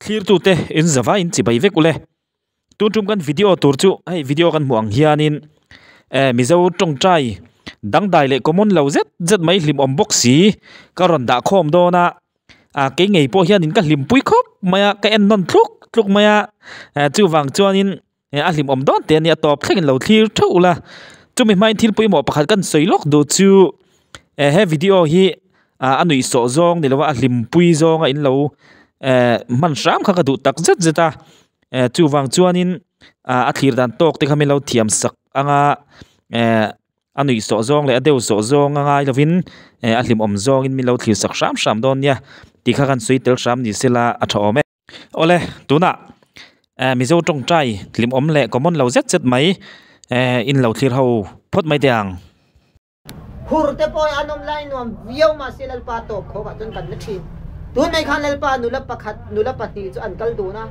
Thlirtute in zava in chibai vek ule. Tun tum kan video tur chu hei video kan hmuh ang hianin eh Mizo tawngtai dangdai leh common lo zet zet mai hlim awm bawk si ka rawn dah khawm dawn a ah kei ngei pawh hianin ka hlimpui khawp mai a ka en nawn tluk tluk mai a eh chuvang chuanin eh a hlimawm dawn teh a nia tawp thlengin lo thlir theuh ula chumi hmain thil pawimawh pakhat kan sawi lawk duh chu eh he video hi ah a nuih sawh zawng ni lova a hlimpui zawnga in lo eh hman hram kha ka duh tak zet zet a eh chuvang chuanin ah a thlir dan tawk te kha min lo thiam sak anga eh a nuih sawh zawng leh a deuh sawh zawng a ngai lovin eh a hlimawm zawngin min lo thlir sak hram hram dawn nia tih kha kan sawi tel hram ni sela a tha awm e. Awle tunah eh Mizo tawngtai hlimawm leh common lo zet zet mai eh in lo thlir ho phawt mai teh ang. Hur te pawh hi an awm lai nuam viau mahse Lalpa tawp khawk ah chuan kan la thin. Tun mai khan Lalpa nula pakhat nula pahnih chu an kal dun a,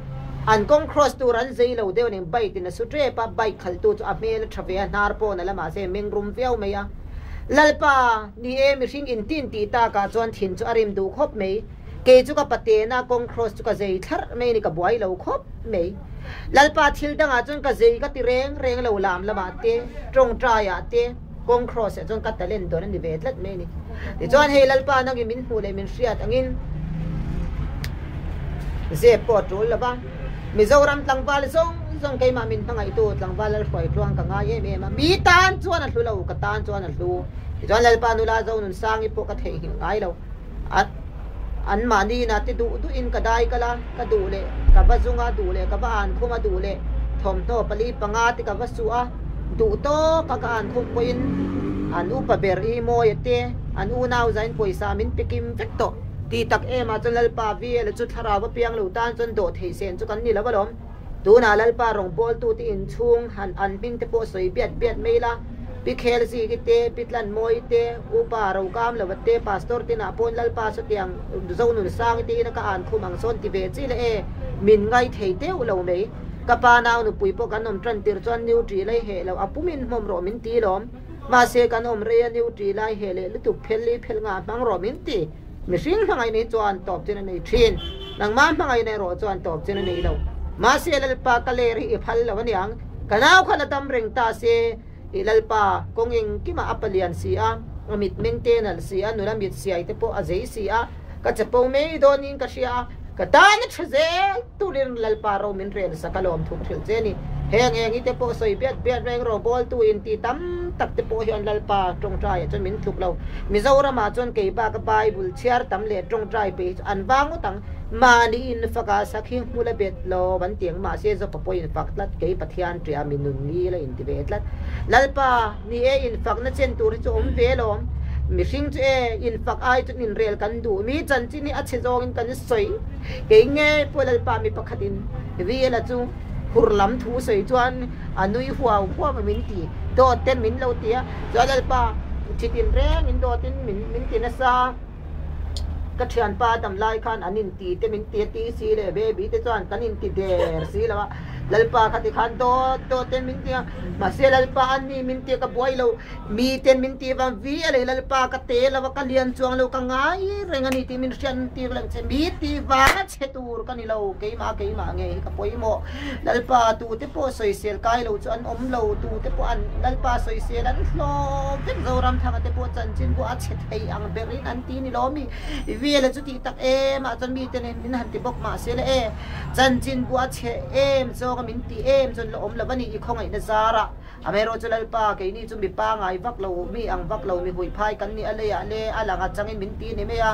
an kawng cross tur an zei lo deuh nen bike in a su tep a, bike khaltu chu a hmel a tha ve a, hnar pawn a la mahse meng rum viau mai a. Lalpa, ni e mihring intin tih tak ah chuan thin chu a rim duh khawp mai. Kei chu ka patena kawng cross chu ka zei thlarh mai a ni, ka buai lo khawp mai. Lalpa thil dangah chuan ka zei ka ti reng reng lo lam lamah te, tawngtaiah te, kawng cross ah chuan ka talent dawn a ni ve tlat mai a ni. Tichuan hei Lalpa nangin min hmuh leh min hriat angin zep pawh a tul lo va, Mizoram tlangval zawng zawng keimah min hmangaihtu tlangval Lalhruai tluang ka ngai em em a, mi tan chuan a hlu lo, ka tan chuan a hlu. Tichuan Lalpa nula Zonunsangi pawh ka theihnghilh ngai lo. A an mahni inah te duh duhin ka dai kal a, ka duh leh ka va zung a, duh leh ka va an khum a, duh leh thawmhnaw pali panga te ka va suh a, duh tawk a ka an khum pawhin an upa ber i mawi a te, an unau zain pawisa min pe kim vek tawh. Ti tak em ah chuan Lalpa VL chu thlarau va piang lo tan chuan dawh theih sen chu kan ni lo alawm. Tunah Lalpa rawngbawltute inchhung han an hming te pawh sawi biat biat mai la, Pi Khelziki te, Pi Tlanmawii te, Upa Rokam lova te, Pastor tinah pawn Lalpa sawtiang Zonunsangi te ina ka an khum ang sawn ti ve chi le e, min ngai thei deuh lo mai. Ka pa nau nupui pawh kan awm tan tir chuan nutri lai heh lo a pumin hmawm rawh min ti lawm. Mahse kan awm rei a nutri lai heh leh lutuk phel li phel ngah hmang rawh min ti. Mihring hmangaihna chuan tawp chin a nei thin. Nangmah hmangaihna erawh chuan tawp chin a nei lo. Mahse Lalpa ka ler hi i phal lo aniang. Ka nau khan a dam reng ta se, i Lalpa kawng engkimah a palian si a, a mitmeng te nalh si a, nula mit siai te pawh a zei si a, ka chapo mai dawnin ka hria a, ka tan a tha zel turin Lalpa ro min rel sak a lawm thuk hrilh che ni. Heng eng i te pawh sawi biat biat reng ro bawltu in ti tam tak te pawh hian Lalpa tawngtaiah chuan min tluk lo. Mizoramah chuan kei baka Bible chhiar tam leh tawngtai pe hi chu an vang ngawt ang. Mahni in faka sakhi hmul a bet lo an ti ang mahse Zopa pawh in fak tlat kei Pathian ṭiah mi nun ngil a inti ve tlat. Lalpa, ni e in fakna chen tur hi chu awm ve alawm. Mihring chu e in fak ai chuan inrel kan duh. Mi chanchin hi a chhe zawngin kan sawi. Kei nge pawh Lalpa mi pakhatin Riela chu hur lam thu sawi chuan a nui huau huau a min ti. Dawt ten min lo ti a, chuan Lalpa thi tin reng in dawt in min ti nasa. Ka thianpa dam lai khan an inti te min ti a ti si leh baby te chuan kan inti der si lo a. Lalpa kha ti khan dawt dawt ten min ti a, mahse Lalpa an ni min ti a ka buai lo. Mi ten min tih vang vi a lei Lalpa ka te lo a ka lian chuang lo ka ngai reng a ni tih min hriat tir leng che mi tih vang a chhe tur ka ni lo keimah keimah nge hi ka pawimawh Lalpa tute pawh sawisel kai lo chu an awm lo tute pawh an Lalpa sawisel an hlawm vek Zoramthanga te pawh chanchin pawh a chhe thei ang berin an ti ni lo mi vel a chu tih tak em ah chuan mite nen min han ti bawk mahse le e chanchin pawh a chhe em zawng a min ti em chuan la awm lo a ni i khawngaihna zarah. Amaherawh chu Lalpa, keini chu mi pangai vak lo, mi ang vak lo, mi huiphai kan ni a leiah le a lang atangin min ti ni mai a,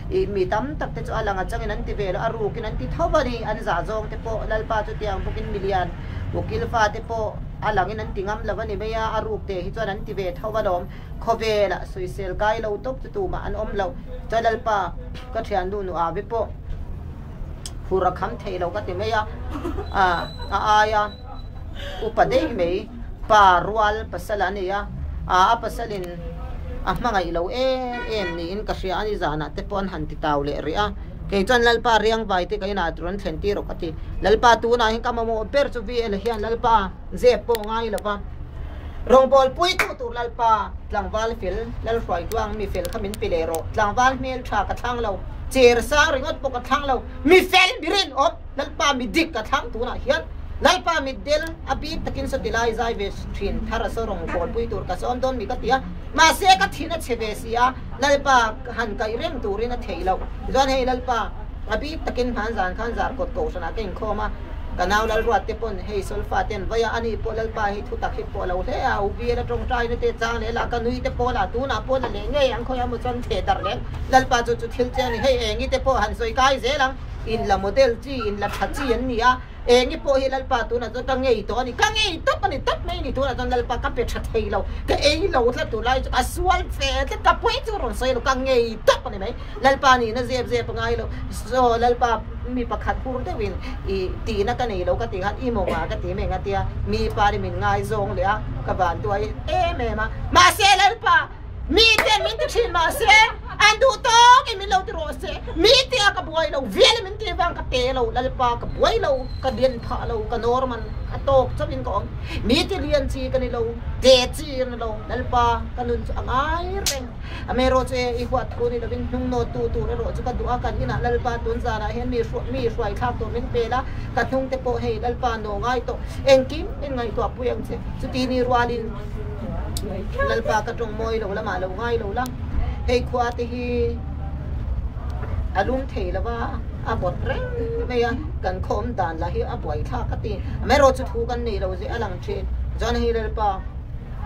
ih mi tam tak te chu a lang atangin an ti ve lo, a rukin an ti tho a ni, an zah zawng te pawh Lalpa chu tiang bawkin milian ukil fa te pawh a langin an ti ngam lo a ni mai a, a ruk te hi chuan an ti ve tho alawm, khawvelah sawisel kai lo tawp chu tumah an awm lo, chuan Lalpa ka thiannu nu Avi pawh hur a kham thei lo ka ti mai a, a aia. Upa daih mai pa rual pasal a nei a, a pasalin a hmangaih lo em em niin ka hria a ni zanah te pawh an han ti tau leh rih a, kei chuan Lalpa riangvai te ka inah rawn thlen tir rawh ka ti. Lalpa tunah hian ka mamawh ber chu VL hian Lalpa zep pawh ngai lo va, rawngbâwl puitu tur Lalpa tlangval fel Lalhruaituang mi fel kha min pe leh rawh, tlangval hmeltha ka thlang lo, cher sang ringawt pawh ka thlang lo, mi fel mi rinawm. Lalpa mi dik ka thlang tunah hian Lalpa mitdel a bik takin saw tilai zai ve thin thar a saw rawng bawlpui tur ka sawm dawn mi ka ti a, mahse ka thin a che ve si a, Lalpa han kaih reng turin a theih loh. Tichuan hei Lalpa a bik takin hman zan khan Zarkawt Kohhranah ka inkhawm a, ka nau Lalruat te pawn hei Solfa ten vawi a, ani pawh Lalpa hei thutak hi pawh lo hle a, u bial a tawngtaina te chang leh la ka nui te pawh la tunah pawh la leh ngei ang khawiah maw chuan theh darh leh Lalpa chu chu thil chiang a ni, hei engi te pawh han sawi kai zel ang. In la model chi, in la tha chi an ni a, engi pawh hi Lalpa tunah chuan ka ngei tawh a ni, ka ngei tawp a ni, tawp mai a ni, tunah chuan Lalpa ka pe tha thei lo, ka ei lo tlat tur lai chu ka sual ve tlat, ka pawi chu rawn sawi lo, ka ngei tawp a ni mai, Lalpa nihna zep zep a ngai lo, saw Lalpa mi pakhat hur deuhin i tihna ka nei lo ka tih khan i mawngah ka ti mai ang a tia, mi pa ri min ngaizawng leh a, ka vanduai em em a, mahse Lalpa. Mi ten min ti thin mahse an duh tawk in min lo ti rawh se, mi tia ka buai lo, vial min ti vang ka te lo, Lalpa ka buai lo, ka lian phah lo, ka normal a tawk chauh in ka awm, mi ti lian chi ka ni lo, te chi ka ni lo, Lalpa ka nun chu a ngai reng, amaherawh chu e i huat thu ni lovin hnung nawt tu tur erawh chu ka duh a, kan inah Lalpa tun zanah hian mi mi hruai thlak tur min pel a, ka hnung te pawh hei Lalpa naw ngai tawh, engkim min ngaihtuah pui ang che, chuti ni rualin. Lalpa ka tawng mawi lo lamah lo ngai lo la, hei khua te hi a lum thei lo va, a vawt reng mai a, kan khaw awm dan lah hi a buai thlak ka ti. Amaherawh chu thu kan nei lo zeh a lang thin. Chuan hei Lalpa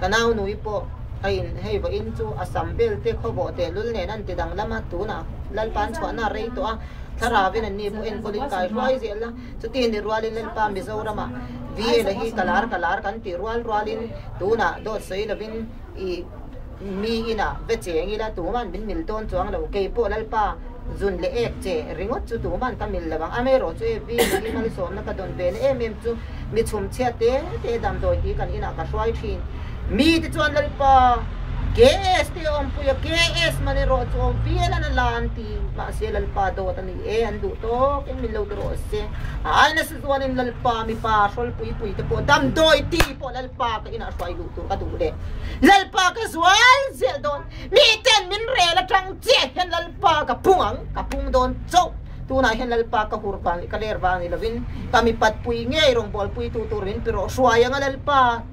ka nau nui pawh a in hei vawiin chu a sam vel te khaw vawh teh lul nen an ti danglam a, tunah Lalpa an chhuahna a rei tawh a, thlarauin an ni pawh enkawlin kai hruai zel a. Chuti ni rualin Lalpa Mizoramah VL hi ka lar ka lar kan tih rual rualin tunah dawt sawi lovin i mi inah ve cheng ila tuman min mil dawn chuang lo. Kei pawh Lalpa zun leh ek che ringawt chu tuman ka mil lo ang. Amaherawh chu e VL hi malsawmna ka dawn ve na em em chu mi chhumchhia te te damdawi tih kan inah ka hruai thin. Mi te chuan Lalpa KS te awmpui a, KS man erawh chu awm vial an a la an ti. Mahse Lalpa dawt a ni e, an duh tawk in min lo ti rawh se. A ai nasa zualin Lalpa mipa hrawlpui pui te pawh damdawi ti pawh Lalpa ka inah hruai luh tur ka duh leh Lalpa ka zual zel dawn. Mi ten min rel atang chiah hian Lalpa ka pung ang, ka pung dawn chauh. Tunah hian Lalpa ka hur vang leh ka ler vang ni lovin ka mipatpui ngei rawngbawlpui tu tur min pi rawh. Hruai anga Lalpa.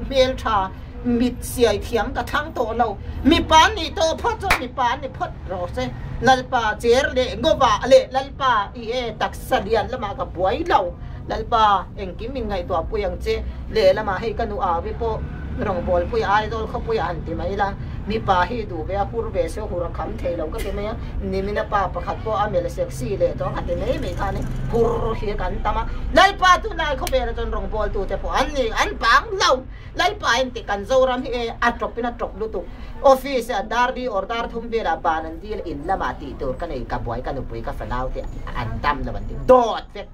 Hmeltha mit siai thiam ka thlang tawh lo. Mipa an nih tawh phawt chuan mipa an ni phawt rawh se. Lalpa cher leh ngawah leh Lalpa i e taksa lian lamah ka buai lo. Lalpa engkim min ngaihtuah pui ang che. Lehlamah hei ka nu Avi pawh rawngbawlpui Aizawl khawpuiah han ti mai la. Mipa hi duh ve a hur ve se hur a kham thei lo ka ti mai a, nimina pa pakhat pawh a mel sexy leh tawh ka ti mai mai khan hur hi kan tam a, Lalpa tunlai khawvela chuan rawngbawltu te pawh an ni an bang lo, Lalpa in tih kan Zoram hi e a tawp in a tawp lutuk, office ah dar li or dar thum velah ban an dil in lamah tih tur ka nei ka buai ka nupui ka fanau te an dam lo an ti dawt vek.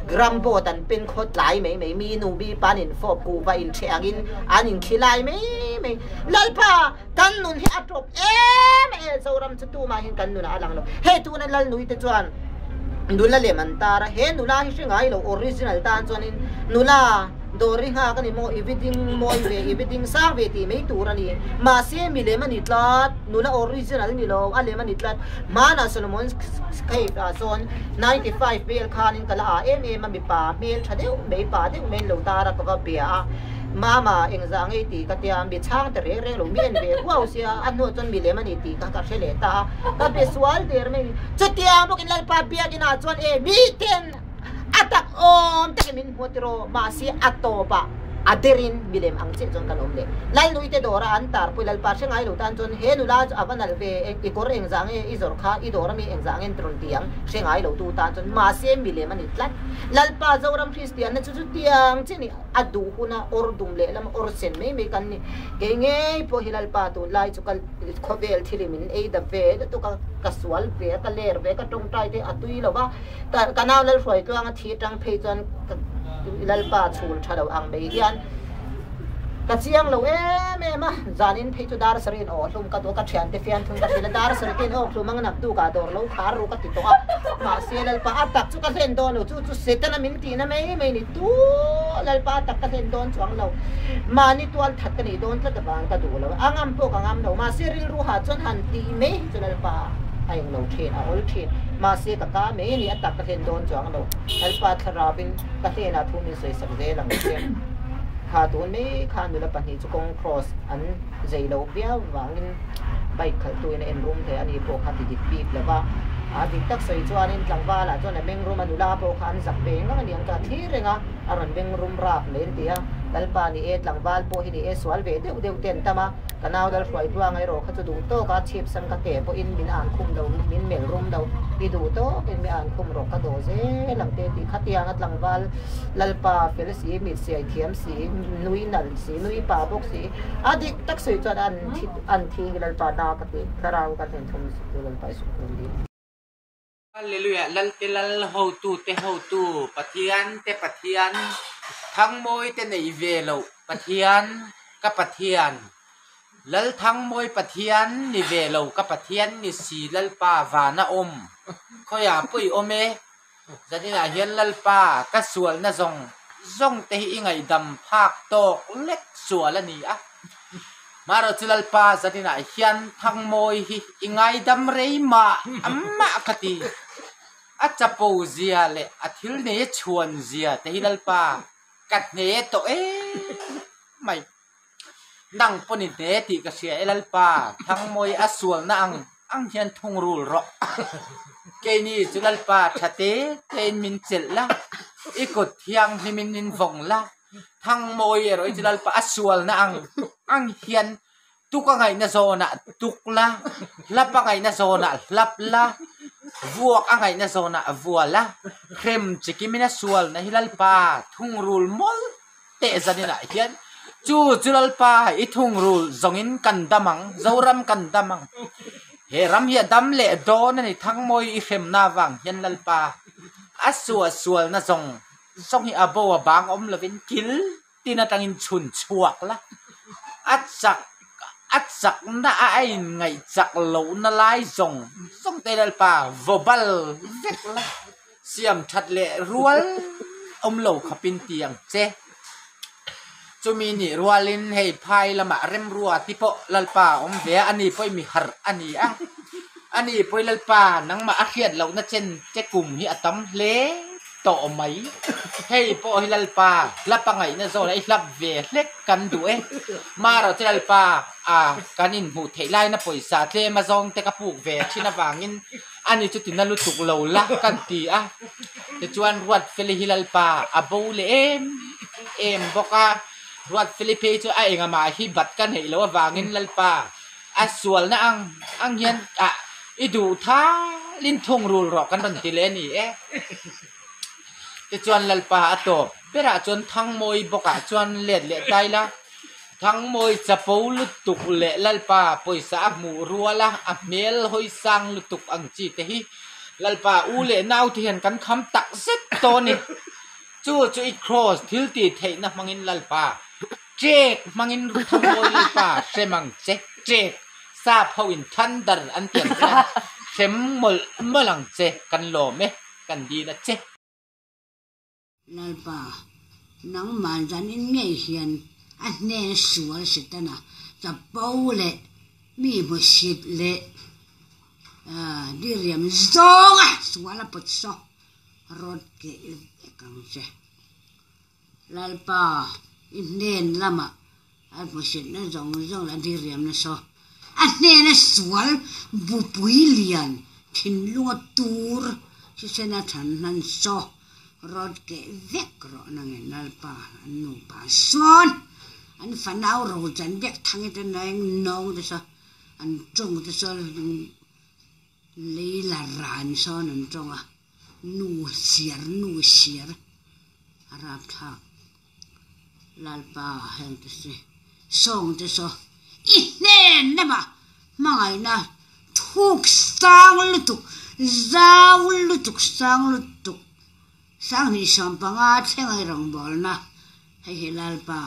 Gram boat an pen khaw tlai mai mai, mi nu mi pa an infawp kuhva inchhe angin an inkhilai mai mai. Lalpa, kan nun hi a tawp em e, Zoram chu tumah hian kan nunah a lang lo. Hei tuna Lalnui te chuan nula lem an tar a, he nula hi hre ngai lo, original tan chuanin nula Dawri nghak a ni maw, i vi ding mawi ve, i vi ding sang ve tih mai tur a ni. Mahse mi lem a ni tlat, nula original ni lo, a lem a ni tlat. Hmanah Solomon Cave ah sawn 95 vel khanin ka la ah em em a, mipa hmel tha deuh mai, pa deuh mai an lo tar a, ka va bia a. Mama, engzah ngei tih ka tia, mi chhang ta reng reng lo, mi en ve huau sia, a hnuah chuan mi lem a ni tih kha ka hre leh ta a, ka be sual der mai a ni. Chutiang bawkin Lalpa biakinah chuan e miten A tak awm takin min hmu tiraw, mahse a tawpah a derin milem ang chiah chuan kan awm leh. Lalnui te dawra an tarpui Lalpa hre ngai lo tan chuan he nula chu a va nalh ve, i kawr engzah nge i zawrh kha, i dawr ami engzah nge rawn ti ang, hre ngai lo tu tan chuan mahse milem a ni tlat. Lalpa Zoram Kristianna chu chutiang chiah ni, a duh huna awr dum leh lama awr sen mai mai kan ni. Kei ngei pawh hi Lalpa tunlai chu ka khawvel thil min ei dap ve lutuk a, ka sual ve a, ka ler ve a, ka tawngtai te a tui lo va. Ka nau Lalhruai tluanga thi atang phei chuan ka Lalpa chhul tha lo ang mai hian ka chiang lo em em a, zanin phei chu dar sarih in aw hlum ka duh a, ka thiante fian thung ka hrilh a, dar sarih te in aw hlum ang naktuk ah dawr lo khar ru ka ti tawh a, mahse Lalpa a tak chu ka hlen dawn lo, chu chu Setana min tihna mai mai ni tu Lalpa a tak ka hlen dawn chuang lo, mahni tual that ka nih dawn tlat avang ka duh lo, a ngam pawh ka ngam lo, mahse rilru ha chuan han tih mai hi chu Lalpa. A englo thin, a awl thin. Mahse ka ka mai a ni, a tak ka hlen dawn chuang lo. Lalpa thlarauin ka hnenah thu min sawisak zel ang che. Kha tun mai khan nula pahnih chu kawng cross an zei lo viau vangin bike khalhtuin a en rum hle a ni pawh kha ti dik bik lo va. A dik tak sawi chuanin tlangvalah chuan a meng rum a, nula pawh kha an zak ve ngang a ni ang chu a thlir reng a, a rawn meng rum rap mai an ti a. Lalpa ni e, tlangval pawh hi ni e, sual ve deuh deuh te an tam a. Ka nau dal hruai tluang erawh kha chu duh tawk a, chhip sam ka ke pawhin min an khum lo, min melh rum lo, i duh tawkin mi an khum rawh ka dawh zel ang te tih khatianga tlangval Lalpa fel si, mit siai thiam si, nui nalh si, nui pa bawk si, a dik tak sawi chuan an thi an thi Lalpa na ka ti, thlarau ka hnen thum chu Lalpa i sum tur ni. Hallelujah Lalte Lal hotute hotu Pathian te Pathian Thangmawi te nei ve loh Pathian ka Pathian Lal Thangmawi Pathian ni ve lo ka Pathian ni si Lalpa vana awm khawiah pawh i awm e zaninah hian Lalpa ka sualna zawng zawng te hi i ngaihdam phak tawk lek sual a ni a. Marawh chu Lalpa zaninah hian Thangmawi hi i ngaidam rei mah mah ka ti. A chapo zia leh a thil nei a chhuan zia te hi Lalpa ka hne tawh em mai. Nang pawn i hne tih ka hria e Lalpa, Thangmawi a sualna ang ang hian thungrul rawh. Keini chu Lalpa tha te tein min chelh la, i kut thianghlimin min vawng la. Thangmawi erawh hi chu Lalpa a sualna ang ang hian tuk a ngaihna zawnah tuk la, hlap a ngaihna zawnah hlap la, vuak a ngaihna zawnah vua la, hrem chikimin a sualna hi Lalpa thungrul mawlh teh zaninah hian chu chu Lalpa i thungrul zawngin kan dam ang, Zoram kan dam ang. He ram hi a dam leh dawn a ni Thangmawi i hremna avang hian Lalpa a suah sualna zawng Zawng hi a bo a bang awm lovin kil tin atangin chhun chhuak la, a chak a chakna a a inngaih chak lohna lai zawng zawng te Lalpa vaw bal vek la, siam that leh rual awm lo khawpin ti ang che. Chumi nih rualin hei phai lamah remrua ti pawh Lalpa a awm ve a, ani pawh i mi harh a ni a, ani pawh i Lalpa nangmah a hriat lohna chen che kum hi a tam hle. Tawh mai. Hei pawh hi Lalpa hlap a ngaihna zawn a i hlap ve hlek kan duh e. Marawh chu Lalpa a kan inhmuh theih laina pawisa tlem a zawng te ka puk ve thin avangin ani chu tina lutuk lo la kan ti a. Tichuan Ruatfeli hi Lalpa a bo leh em em bawk a. Ruatfeli phei chu a engamah hi bat ka neih loh avangin Lalpa a sualna ang ang hian ah i duh thalin thung rul rawh kan rawn ti leh a ni e. Tichuan Lalpa a tawp berah chuan Thangmawi bawkah chuan let leh tai la, Thangmawi chapo lutuk leh Lalpa pawisa a hmuh rual a, a hmel hawi sang lutuk ang chi te hi Lalpa u leh nau te hian kan kham tak zet tawh a ni. Chu chu i kraws thil tih theihna hmangin Lalpa Ṭek hmangin Thangmawi Lalpa hrem ang che, ṭek sap ho in thunder an ti ang chuan hrem mawlh mawlh ang che, kan lawm e, kan dil a che. Lalpa, nangmah zanin ngei hian a hnen sual Setana chapo leh mi hmusit leh diriam zawnga sual a pawt saw rawt keh vek ang che. Lalpa, i hnen lamah a hmuhsitna zawng zawng leh a diriamna saw a hnena sual bupui lian thinlunga tur hrisena than hnan saw rawt keh vek rawh nangin Lalpa an nupa sawn an fanau rochan vek thang te neng nawng te saw an tawng te saw lei la ran sawn an tawng a. Nu siar nu siar a rap thlak Lalpa heng te se sawng te saw i hnen lamah hmangaihna thuk sang lutuk zau lutuk sang lutuk sanghnih sawmpanga thleng a rawngbawlna hei hi Lalpa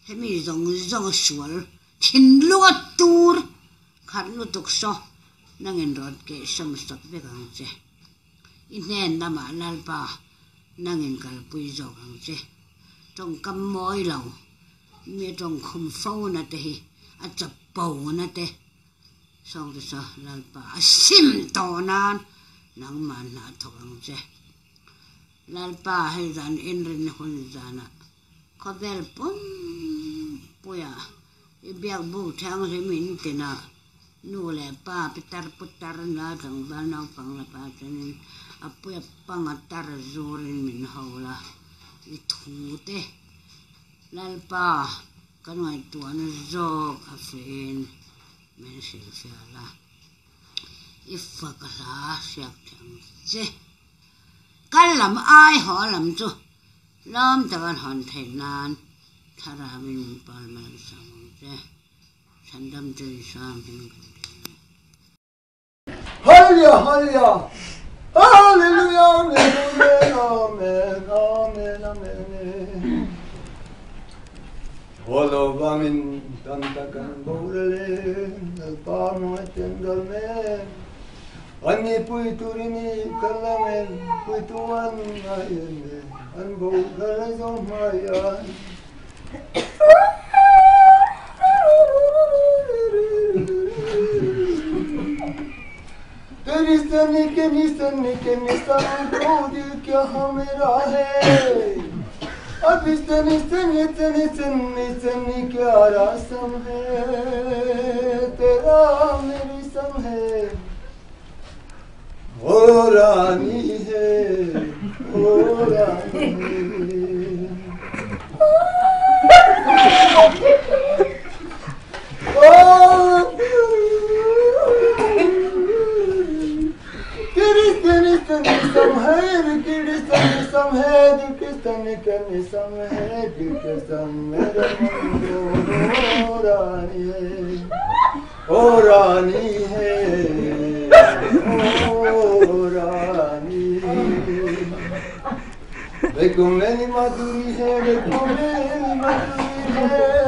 hemi zawng zawng a sual thinlung a tur khat lutuk saw nangin rawn kehsawm sak vek ang che. I hnen lamah Lalpa nangin kalpui zawk ang che. Tawngkam mawi lo, mi tawngkhum fo na te hi a chapo na te. Sawngte chu Lalpa a sim tawh nan nangmah hna thawk ang che. Lalpa hei zan inrin hun zanah khawvel pum puia i biak buk thianghlim in tinah nu leh pa pitar putar la tlangval naupang la pa chuanin a puia panga tar zurin min ho la i thu te Lalpa kan ngaihtuahna zawk a fihin min hrilhfiah la i fak hla hriak thiam che. Kal lam ai haw lam chu lawm taka hawn theih nan thlarauin min pal mai sam ang che. Chhandam chu Isua hming kan dil e. Hallelujah, hallelujah, hallelujah, amen, amen, amen, amen. Holo vangin tam takan borale, Lalpa hmangaih ten ral mek. An ni pui turin i kal ang em, puitu an ngai em e, an bo kal a zawng hmaiah. Teri sani ke nisani ke nisan ko dil kya mera hai Abhi sani sani sani sani sani kya rasam hai Tera meri sam hai O rani hai O rani O rani hai O rani Dekho meri madhuri hai Dekho meri madhuri hai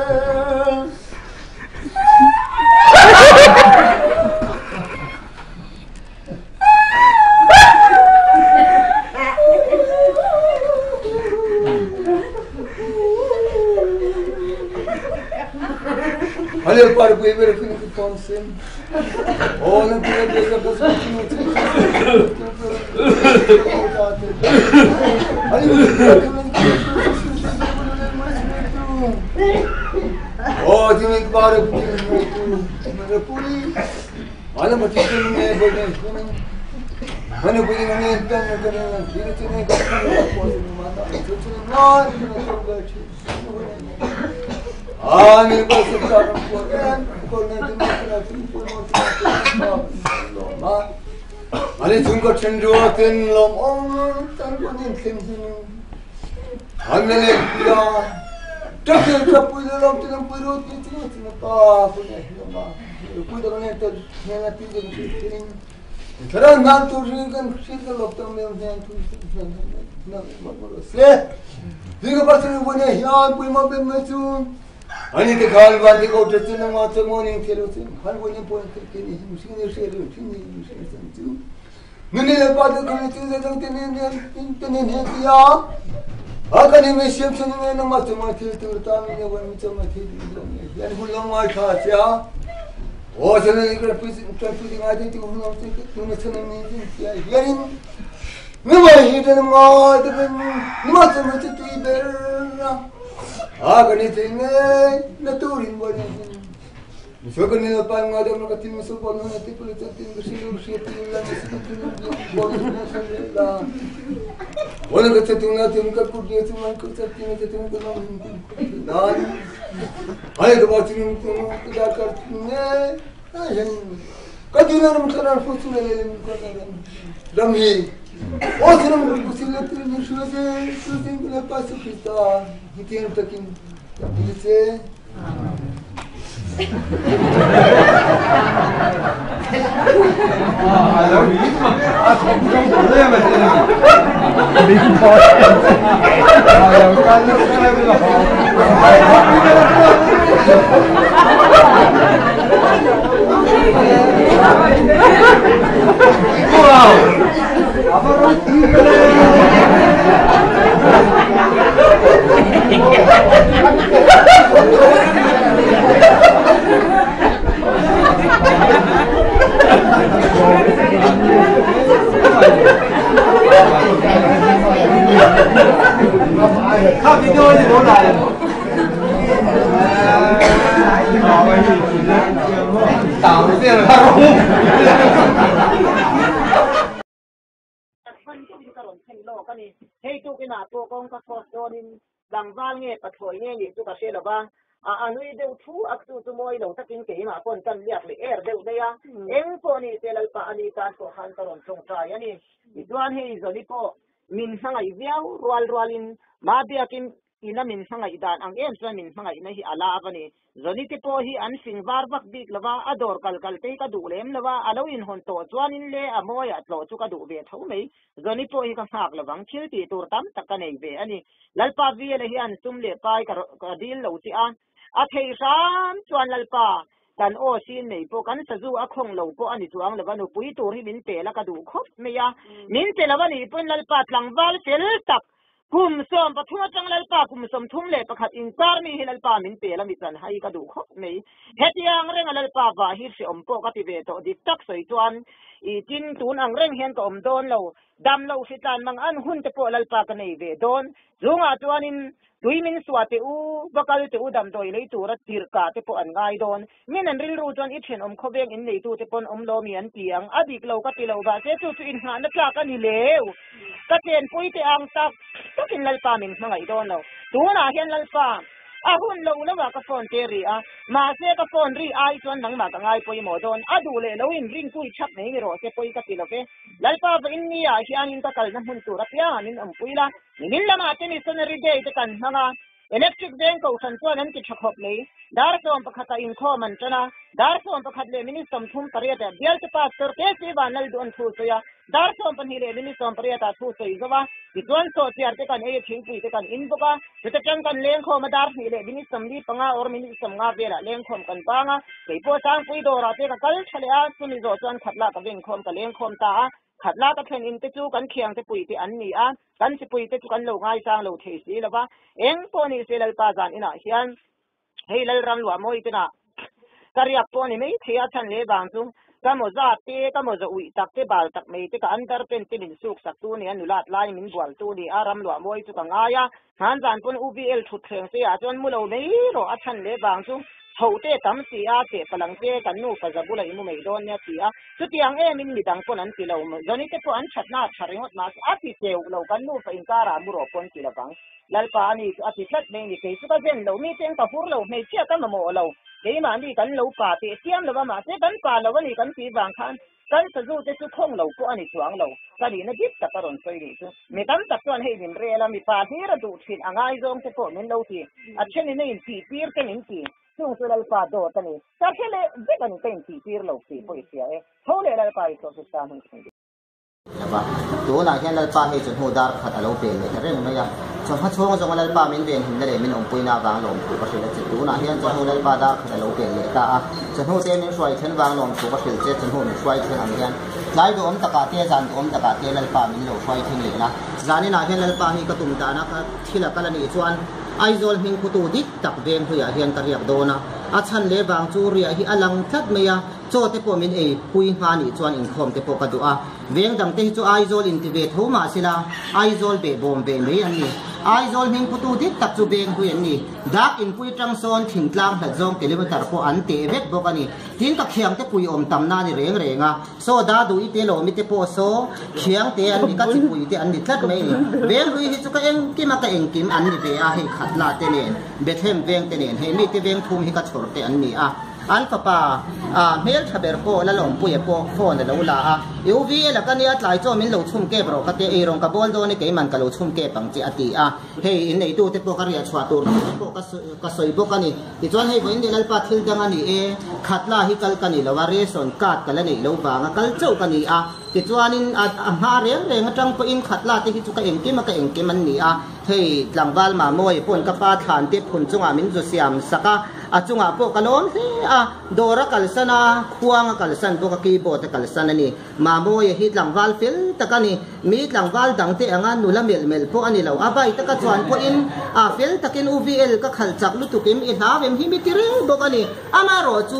Kha video ni lo la le. Hman deuhin ka rawn thlen lawk a ni. Hei tukinah pawh kawngka cross dawnin tlangval nge pathlawi nge nih chu ka hre lo va, a a nui deuh thu a chu chu mawi lo takin keimah pawn kan liak leh er deuh daih a, eng pawh ni se Lalpa a ni tan pawh khan ka rawn tawngtai a ni. Tichuan hei Zawni pawh min hmangaih viau rual rualin mah biakin Ina min hmangaih dan ang em chuan min hmangaihna hi a la ava ni. Zawni te pawh hi an fing var vak bik lo va, a dawr kal kal te hi ka duh lem lo va, a lo inhawn tawh chuanin le a mawiah tlawh chu ka duh ve tho mai. Zawni pawh hi ka nghak lo vang, thil tih tur tam tak ka nei ve a ni. Lalpa Vela hian sum leh pai ka ka dil lo che a, a thei hram chuan Lalpa kan aw sin nei pawh kan sazu a khawng lo pawh a ni chuang lo va, nupui tur hi min pe la ka duh khawp mai a, min pe lo a nih pawn Lalpa tlangval fel tak Kum 13 atang Lalpa kum 31 inkar mi hi Lalpa min pel a mi chan hai ka duh khawp mai. Hetiang renga Lalpa vah hi hreawm pawh ka ti ve tawh dik tak sawi chuan i tin tun ang reng hian ka awm dawn lo. Dam lo hritlan mang an hun te pawh Lalpa ka nei ve dawn. Chungah chuanin tui min suah teh u, va kal teh u damdawi lei tura tirhkah te pawh an ngai dawn. Min an rilru chuan i thenawm khawveng in neitute pawn awm lo mi an ti ang, a dik lo ka ti lo mahse chu chu inngahna tlak a ni leu. Ka chenpui te ang tak takin Lalpa min hmangaih dawn lo. Tunah hian Lalpa, a hun lo lo ah ka phone te ri a, mahse ka phone ri ai chuan nangmah ka ngai pawimawh dawn, a duh leh lo in ringpui chhak mai ni rawh se pawi ka ti lo ve. Lalpa va in ni ah hianin ka kalna hmun tur apiangah min awmpui la, nimin lamah te missionary day te kan hmang a, Electric veng kohhran chuan an ti tha khawp mai. Dar 11 ah inkhawm an tan a, dar 11 leh minute 38 ah bialte pastor KC Vanlal duh an thu sawi a, dar 12 leh minute 18 ah thu sawi zo a, tichuan sawhchiar te kan ei a, thingpui te kan in bawk a, chute tang kan lengkhawm a, dar 2 leh minute 45 or minute 50 velah lengkhawm kan bang a, keipawh Sangpui dawrah te ka kal tha leh a, chumi zawh chuan khatla ka venkhawm ka lengkhawm ta a, Khatla ka thlen in te chu kan khiang te pui te an ni a, kan chipui te chu kan lo ngaisang lo thei si lo va. Eng pawh ni se Lalpa zan inah hian hei Lalram luah mawi tenah ka riak pawh ni mai thei a, chhan leh vang chu ka mawza te, ka mawza uih tak te, bal tak mai te, ka under pen te min suk sak tu ni a, nulat lai min bual tu ni a, ram luah mawi chu ka ngai a. Hman zan pawn UVL thut thleng se ah chuan mu lo mai rawh a chhan leh vang chu tho te tam si a, cheh palang che kan nu pa za bula i mu mai dawn nia ti a, chutiang em in midang pawn an ti lo, Johnny te pawh an that na a tha ringawt mahse a ti cheuh lo, kan nu fa inkar ah mu rawh pawn ti lovang. Lalpa a ni chu a ti tlat mai ni, kei chu ka zen lo, mi teng ka hur lo, hmeichhia ka mamawh lo, keimahni kan lo pa teh chiam lo va mahse kan pa lo a ni kan tih vang khan Kan sazu te chu khawng lo pawh a ni chuang lo, ka nihna dik tak a rawn sawi nih chu. Mi tam tak chuan hei min rel a, mipa hlir a duh thin a ngaizawng te pawh min lo ti, a thenin a intih tir te min ti, chung chu Lalpa dawt a ni, ka hre leh vek a ni, ka intih tir lo tih pawh i hria e, tho leh Lalpa i saw Krista hmun thung dik. Lova, tunah hian Lalpa hei chawhnu dar khat a lo pel leh ta reng mai a, chawhma chhung zawnga Lalpa min venhimna leh min awmpuina avang lawmthu ka hrilh a che, tunah hian chawhnu Lalpa dar khat a lo pel leh ta a, Chawhnu te min hruai then vang lawm thu ka hrilh che, chawhnu min hruai then ang hian tlai duhawm takah te, zan duhawm takah te Lalpa min lo hruai then leh la. Zaninah hian Lalpa hi ka tum dana ka thil a kal a nih chuan Aizawl hming khutu dik tak veng hluiah hian ka riak dawn a, a chhan leh vang chu riah hi a lang tlat mai a, chaw te pawh min ei pui hma nih chuan inkhawm te pawh ka duh a, Veng dang te hi chu Aizawl inti ve tho mah sela Aizawl beh bawm ve mai an ni. Aizawl hming phutu dik tak chu veng hlui an ni. Dak inpui tang sawn thingtlang hlat zawng kilometer pawh an teh vek bawk a ni. Tin ka khiang te pui awm tam na a ni reng reng a. Saw da duh i te lawm i te pawh saw khiang te an ni, ka chipui te an ni tlat mai a ni. Veng hlui hi chu ka engkim a ka engkim an ni ve a, hei Khatla te nen, Bethlehem veng te nen, hei mite veng thum hi ka chhawr te an ni a. An fapa a hmel tha ber pawh Lalawmpuia pawh phone a lo la a, I u VL a ka nia tlai chaw min lo chhum kep rawh ka tia, eirawng ka bawl dawn e keiman ka lo chhum kep ang che a ti a, hei inneihtu te pawh ka riah chhuah tur thu te pawh ka sawi bawk a ni. Tichuan hei vawiin leh Lalpa thil dang a ni e, khatla hi kal ka ni lo a, ration card ka la neih lo vang a kal chauh ka ni a, tichuanin a hma reng reng atang pawhin khatla te hi chu ka engkim a ka engkim an ni a, hei tlangval Mamawia pawn ka pa thlan te phun chungah min zu siam sak a, A chungah pawh ka lawm hle a, dawr a kalsan a, khuang a kalsan bawk a, keyboard a kalsan a ni. Mamawia hi tlangval fel tak a ni. Mi tlangval dangte anga nula melh melh pawh a ni lo. A bike taka chuan pawhin a fel takin UVL ka khalh chak lutukim i hlau em hi mi ti reng bawk a ni. Amaherawh chu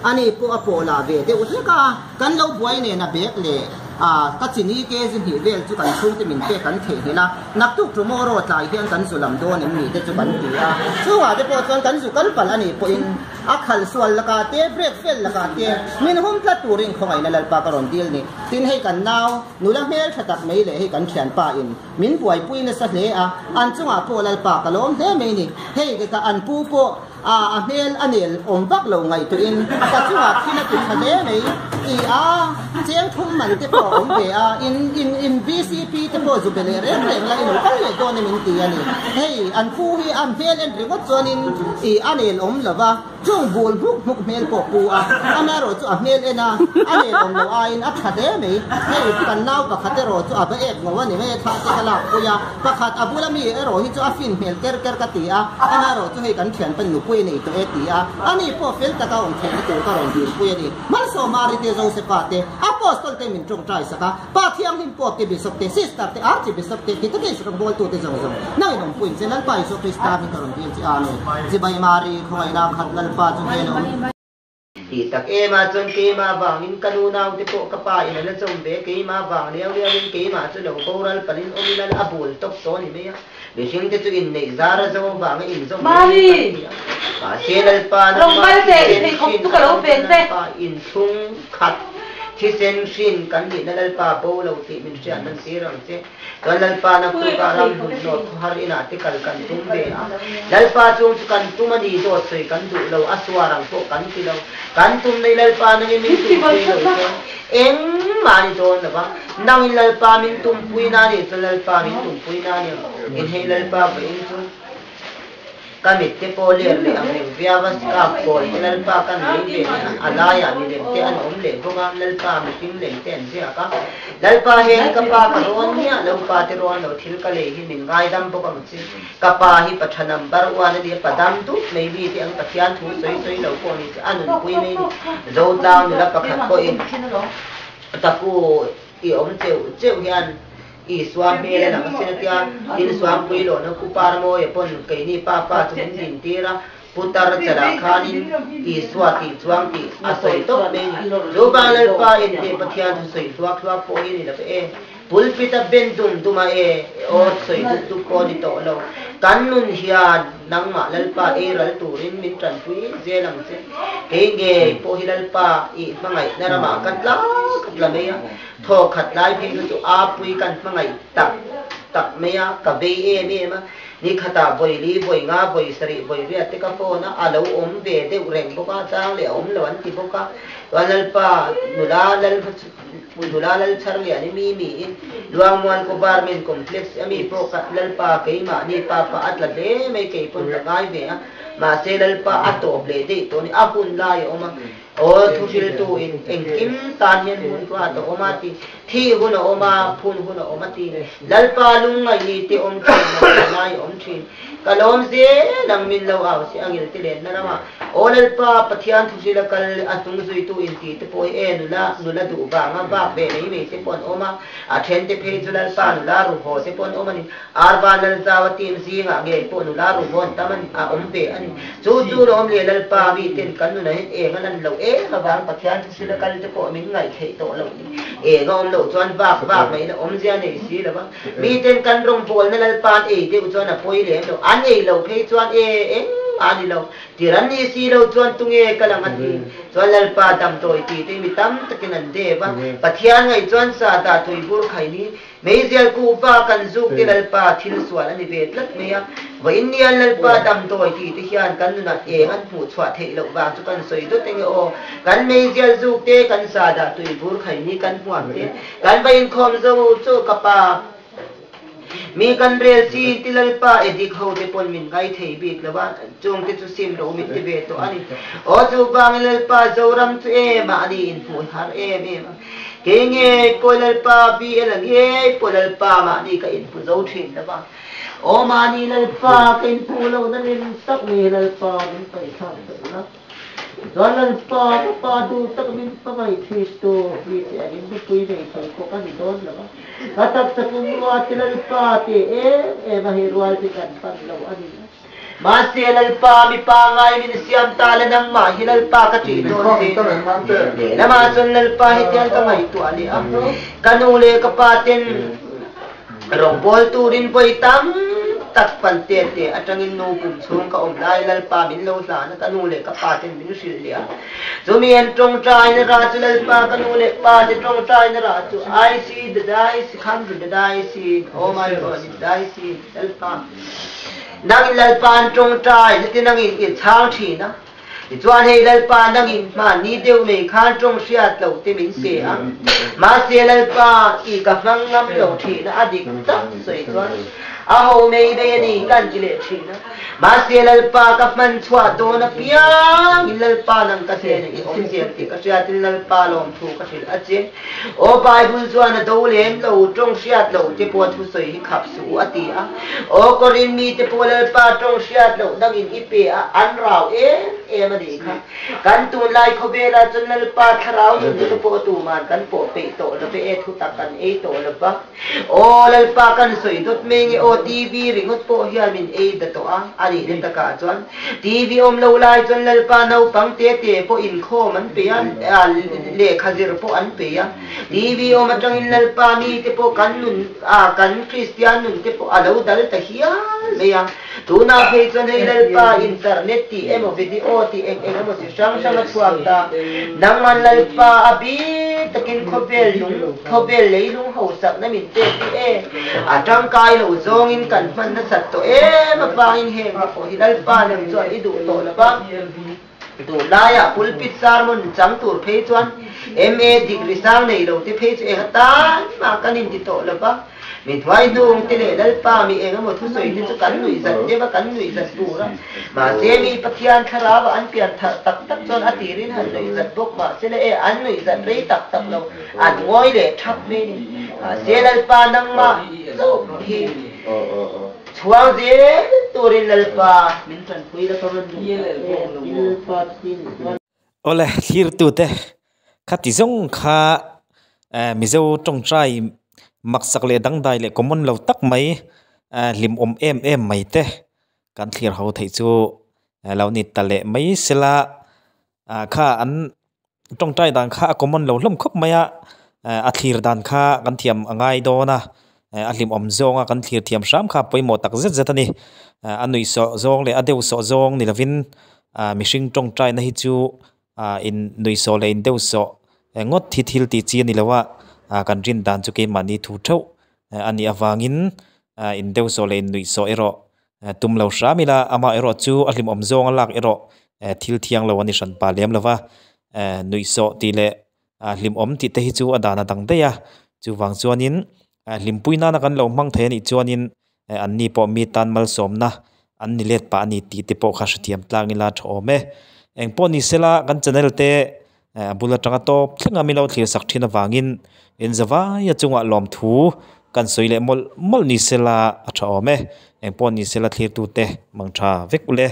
ani pawh a pawh lah ve deuh hlek a, kan lo buai nen a bag leh. A, ka chini kg hnih vel chu kan chhungte min pek kan theihnghilh a, naktuk tomorrow tlai hian kan zu lam dawn em ni te chu kan ti a. Chungah te pawh chuan kan zu kal palh a nih pawhin a khal sual lakah te, brake fail lakah te min hum tlat turin khawngaihna Lalpa ka rawn dil ni. Tin hei kan nau nula hmel tha tak mai leh hei kan thianpa in min buaipui nasa hle a, an chungah pawh Lalpa ka lawm hle mai ni. Hei ka an pu pawh A a hmel a nel awm vak lo ngaihtuahin ka chungah thil a ti tha hle mai i a cheng thum man te pawh a awm ve a, in in in vcp te pawh zu be leh reng reng la i lo kal leh dawn em in ti a ni. Hei an pu hi an hmel en ringawt chuanin i a nel awm lo va, chung bul hmuk hmuk hmel pawh pu a, amaherawh chu a hmel en a, a nel awm loh aiin a tha hle mai. Hei kan nau pakhat erawh chu a va ek ngo a ni mai a, thla te ka lak pui a, pakhat a bula mi erawh hi chu a fin hmel ker ker ka ti a, Amaherawh chu hei kan thianpa nupui a nei tawh e ti a, ani pawh fel taka awm theihna tur ka rawn dilpui a ni. Malsawm Mari te, Josefa te, Apostol te min tawngtai sak a, Pa Thianghlim Pope te, Bishop te, Sister te, Archibishop te, Catechist rawngbawltu te zawng zawng nangin awmpuiin che Lalpa Isua Krista hming ka rawn dil che Amen. Chibai Mari, khawngaihna khat Lalpa chu hnen a awm. Tih tak em a, chuan keimah vangin ka nu naute pawh ka pa in a la chawm ve, keimah vang liau liauin keimah chu lo boral palin awm ila a bul tawp tawh a ni mai a, mihring te chu inneih zar a zo vanga inzawm mai hi kan ti a, mahse Lalpa nangmah thisen hrin a lo chuan Lalpa inthlung khat thisen hrin kan nihna Lalpa bo lo tih min hriat nan tir ang che. Chuan Lalpa naktuka ram hmun hnawt khawhar inah te kal kan tum ve a. Lalpa chung chu kan tum a ni, dawt sawi kan duh lo, a suar ang pawh kan ti lo. Kan tum nei Lalpa nangin min tumpui lo chuan engmah a ni dawn lo va. Nangin Lalpa min tumpui na nih chuan Lalpa min tumpui na a ni ang. Inhei Lalpa vawiin chu. Ka mit te pawh ler leh ang reng viau a, scarf pawl te Lalpa kan lei ve leh a, a laiah milem te an awm leh bawk a, Lalpa mihring lem te an ziak a. Lalpa heng ka pa ka rawn miah lo, pa te rawn lo thil ka lei hi min ngaidam bawk ang chi. Ka pa hi pa tha number one a nia, pa dam dup mai mi te ang Pathian thu sawi sawi lo pawh ni che, a nunpui mai ni. Zotlang nula pakhat pawhin taku i awm cheuh cheuh hian Isua hmel a lang asin a tia, tin Suangpui lawhna khu Parmawia pawn keini pa pa chu min din tir a, Putar chalah khanin Isua tih chuang tih a sawi tawp mai ni. Chu vang Lalpa in teh Pathian chu sawi hluak hluak pawh hi ni lo e. Pulpit a ben dum dum a e, aw sawi dup dup pawh ni tawh lo. Kan nun hian nangmah Lalpa ei ral turin min tanpui zel ang che. Kei ngei pawh hi Lalpa i hmangaihna ramah ka tla ka tla mai a. Thaw khat lai phei kha chu a pui kan hmangaih tak tak mai a, ka vei em em a. Ni khatah vawi li, vawi nga, vawi sarih, vawi riat te ka phone a, a lo awm ve deuh reng bawk a, chang leh a awm lo an ti bawk a. Chuan Lalpa nula lal nula lal chhar lian i mi miin Luangmuan Government Complex a mi pawh ka Lalpa keimahni pa pa a tla hle mai kei pawn ka ngai ve a, mahse Lalpa a tawp leh daih tawh a ni, a hun lai a awm a. Aw thuhriltu in engkim tan hian hun chu a ta awm a ti, thih hun a awm a, phun hun a awm a ti. Lalpa lungngaih ni te awm thin, mahse lai a awm thin. Ka lawm zel ang min lo au si angil ti lenna ramah. Aw Lalpa, Pathian thuhril a kal a hnung zuitu in ti te pawh hi e nula, nula duh vanga bak ve mai mai te pawh an awm a, a then te phei chu Lalpa nula ruhaw te pawh an awm a ni. Arva Lalzau a team zingah ngei pawh nula ruhawn tam a awm ve a ni. Chu chu lawm leh Lalpa mi ten kan nunah hian eng a lan loh em avang Pathian thu hrila kal te pawh min ngaih theih tawh loh ni. Eng a awm loh chuan vak vak mai na awmzia nei si lo va. Mi ten kan rawngbawlna Lalpa'n ei deuh chuan a pawi lem lo. An ei loh phei chuan e engmah a ni lo. Tir an ni si lo chuan tunge ka lang a ti. Chuan Lalpa damdawi ti te mi tam takin an dep a. Pathian ngaih chuan sa dah tuibur khai ni. Meizial kuhva kan zuk te Lalpa thil sual a ni ve tlat mai a, vawiin nian Lalpa damdawi tih te hian kan nunah eng an hmuh chhuah theih loh vang chu kan sawi dawt enge aw. Kan meizial zuk te, kan sa dah tui bur khaini kan hmuam te, kan va inkhawm zo chu ka pa mi kan rel chi ti Lalpa edik ho te pawn min ngai thei bik lo a, chung te chu sim ro min ti ve tawh a ni. Aw chuvangin Lalpa Zoram chu em ah a ni inhmuh har em em a. Kei nge Pawi Lalpa BL a nge Pawi Lalpa mahni ka inhmu zo thin lo va, aw mahni Lalpa ka inhmu lo na lem tak nge Lalpa min paih thlak tak la, chuan Lalpa ka pa duh tak min hmangaih thin tu mi che angin nupui nei thei pawh ka ni dawn lo va, ka taksa pumrua te Lalpa te em em a hei rual te kan pan lo a ni. Mahse Lalpa mi pangai min siam ta la nangmah hi Lalpa ka ṭih dawn che. Lehlamah chuan Lalpa hetiang ka ngaihtuah leh a, ka nu leh ka pa ten Rawngbawl turin vawi tam tak pan te te atangin nu pum chhung ka awm lai Lalpa min lo hlan a, ka nu leh ka pa ten min hrilh leh a. Chumi an tawngtaina rah chu Lalpa ka nu leh pa te tawngtaina rah chu I see the die see come to the die see oh my God in die see Lalpa nangin Lalpa an tawngtaina te nangin i chhang thin a. Tichuan hei Lalpa nangin hmanni deuh nei khan tawng hriat loh te min pe a, mahse Lalpa i ka hmang ngam lo thin a, a dik tak sawi chuan a ho mei vei a ni kan ti leh thin a, mahse Lalpa ka hman chhuah dawn apiangin Lalpa nang ka hnenah i awm zel tih ka hriatin Lalpa lawmthu ka hrilh a che. Aw Bible chuan a do lem lo, tawng hriat loh te pawh thusawi hi khap suh u a ti a. Aw Korin mite pawh Lalpa tawng hriat loh dangin i pe a, an rau em em a nih kha. Kan tunlai khawvelah chuan Lalpa thlarau nunna te pawh tuman kan pawh peih tawh lo ve e, thutak kan ei tawh lo va. Aw Lalpa kan sawi dawt mai nge aw TV ringawt pawh hian min ei da tawh a, a nih na takah chuan TV awm lo lai chuan Lalpa naupang te te pawh inkhawm an peih a, lehkha zir pawh an peih a, TV awm atangin Lalpa mi te pawh kan nun kan Kristian nun te pawh a lo dal ta hial mai a, tunah phei chuan hei Lalpa internet tih emaw video tih eng eng emaw chi hrang hrang a chhuak ta, nangman Lalpa a bik takin khawvel lung Khawvel leilung hausakna min pek hi e, a tangkai lo zawngin kan hman nasat tawh em avangin heng te pawh hi Lalpa nang chuan i duh tawh lo va. Tunlaiah pulpit sermon chang tur phei chuan MA degree sang nei lo te phei chu eng atan mah kan inti tawh lo va. Mi hnuai hnung te leh Lalpa mi eng emaw thusawi te chu kan nuih zat deuh a, kan nuih zat tur a. Mahse mi Pathian thlarau ah an pian thar tak tak chuan a tirin han nuih zat bawk mahse le e, an nuih zat rei tak tak lo, an ngawi leh thap mai ni. Mahse Lalpa nangmah chauh hi chhuang zel turin Lalpa min tanpui la ka rawn duh tak em Lalpa tin. Awle thlirtute khati zawng kha Mizo tawngtai maksak leh dangdai leh common lo tak mai hlimawm em em mai te kan thlir ho theih chu lo ni ta leh mai sela kha an tawngtai dan kha a common lo hlawm khawp mai a a thlir dan kha kan thiam a ngai dawn a a hlimawm zawnga kan thlir thiam hram kha pawimawh tak zet zet a ni a nuih sawh zawng leh a deuh sawh zawng ni lovin mihring tawngtaina hi chu in nuih sawh leh in deuh sawh ngawt hi thil tih chi a ni lo a kan rin dan chu keimahni thu theuh a nih avangin in deuh sawh leh in nuih sawh erawh tum lo hram ila amaherawh chu a hlimawm zawnga lak erawh thil thiang lo a ni hran pah lem lo va nuih sawh tih leh Ah hlimawm tih te hi chu a dan a dang daih a, chuvang chuanin ah hlimpui nana kan lo hmang thei a nih chuanin eh an ni pawh mi tan malsawmna an ni let pah a ni tih te pawh kha hrethiam tlang ila tha awm e. Engpawh ni sela kan channel te eh a bul atanga tawp thleng a mi lo thlir sak thin avangin in zavai a chungah lawmthu kan sawi leh mawlh mawlh ni sela a tha awm e. Engpawh ni sela thlirtute mang tha vek ule.